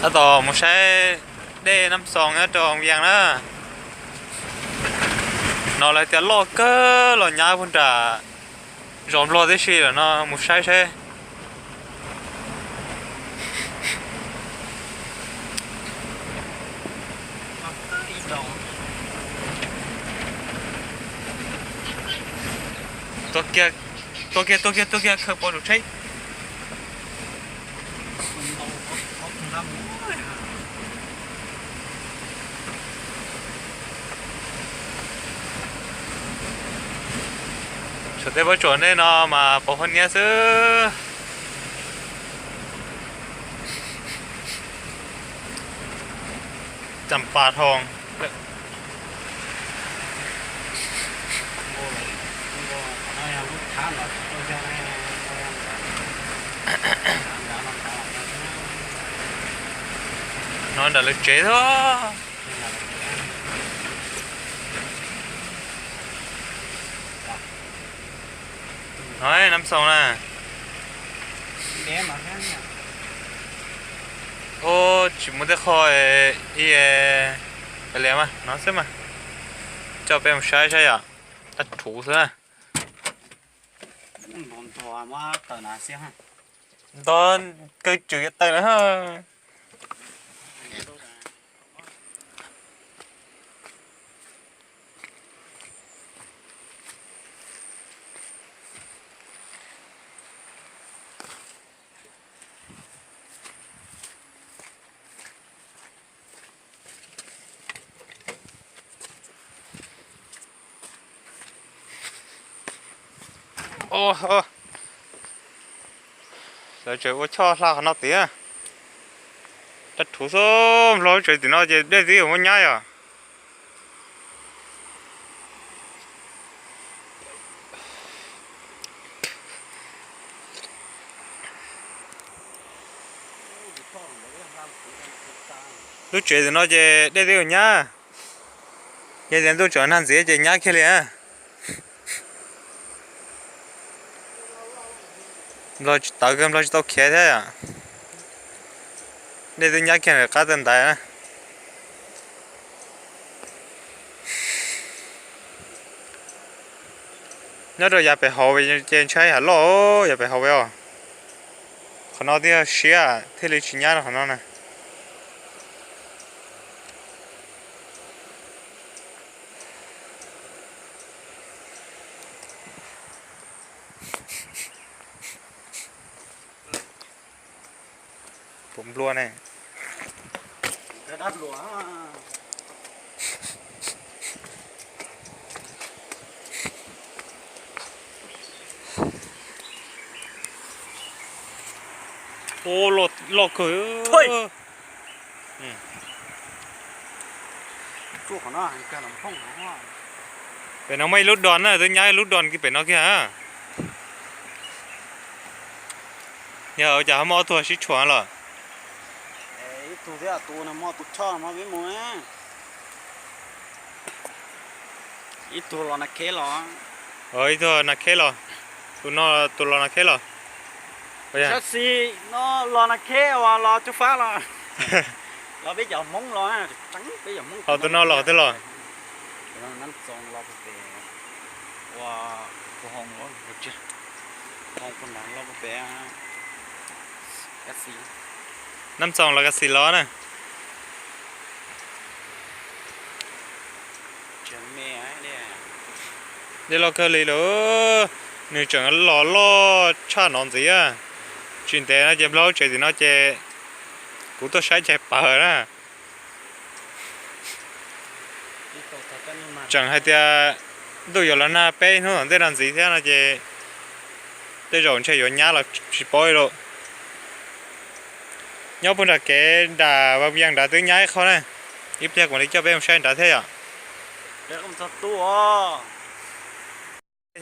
Tab tom mus saib dej Nab Xoo nyob rau Vias na. No lawv tias loj kawg los nyab puag nram zos Nplog tib si lawm no, mus saib saib. Tuaj kiag, tuaj kiag, tuaj kiag, tuaj kiag, khaws pov tus tsheb. Tshuav tej pob tsuas nej no mas pov huab niab xwb. Cam pas hoo. No nram lawv tsev xwb. No Nab Xoo na. Ub, tsis muaj tej qho ib, kav liam mas no xwb mas. Coj peb mus saib saib yom. Dab rhuv xwb na. Ntog kawg tswm yuav tawm na. Lawv tseem ua choj hla qhov no tiag. Dab rhuv xwb, Nplog lub tsev tim no ces dej twb yuav muab nyab yom. Lub tsev tim no ces dej twb yuav nyab, ces tias ntuj tseem nag ntxiv ces nyab kiag li. Nplog tsis tawv kawg, Nplog tsis tau khiav thiab yom. Dej twb nyab kiag qab tawg ntaiv na. Nyob rau yav pem hauv ces ntshai yam loj, yav pem hauv os. Qhov no thiaj siab thiaj li tsis nyab rau qhov no na. Puas nplua ne? Ub, loj kawg. Pem no muaj ib lub doo na, twb nyab ib lub doo kiag pem no kiag. Yog ua cas ho muaj ob tug sib tshuam los? Ib tug thiab, tus no muaj tus choj no peb mus. Ib tug los na kheb los. Ib tug na kheb los. Tus no, tus los na kheb los. Sab xis no los na kheb uas los Cub Fab los. Los peb cov Hmoob los, peb cov Hmoob. Tus no los twg los? Nab Xoo los pem, ua, Phu Hoo, Phu Hoo los pem, Nab Xoo los Kas Xis los na. Dej loj kawg li lawm, nws tseem los loj tshaj no ntxiv. Tsis ntev no ces Nplog lub tsev tim no ces kuv tuaj saib cais pawg na. Tseem hais tias ntuj yuav los nag peb hnub tom ntej no ntxiv thiab no ces tej zaum ntshe yuav nyab los tsis paub li lauj. Nyob puag nram kev nram Vaj Vias nrad twb nyab ib qho na. Ib pliag kuv mam li coj peb mus saib nrad thiab yom.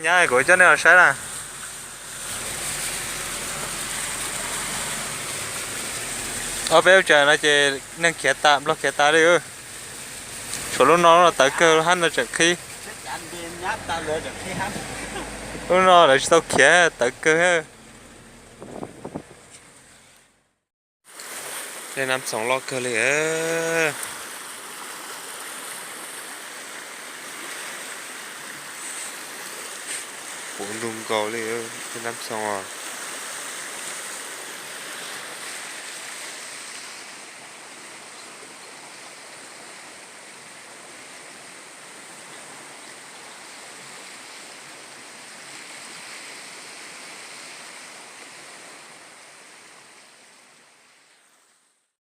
Nyab kuv coj nej los saib na. Ob peb lub tsev no ces neeg khiav tas, Nplog khiav tas li. Tshuav lub no los tawv kawg, hab no tseem qhib. Lub no lawv tsis tau khiav, tawv kawg. Tej nab xoos loj kawg li. Puv ntug nkaus li tej nab xoos.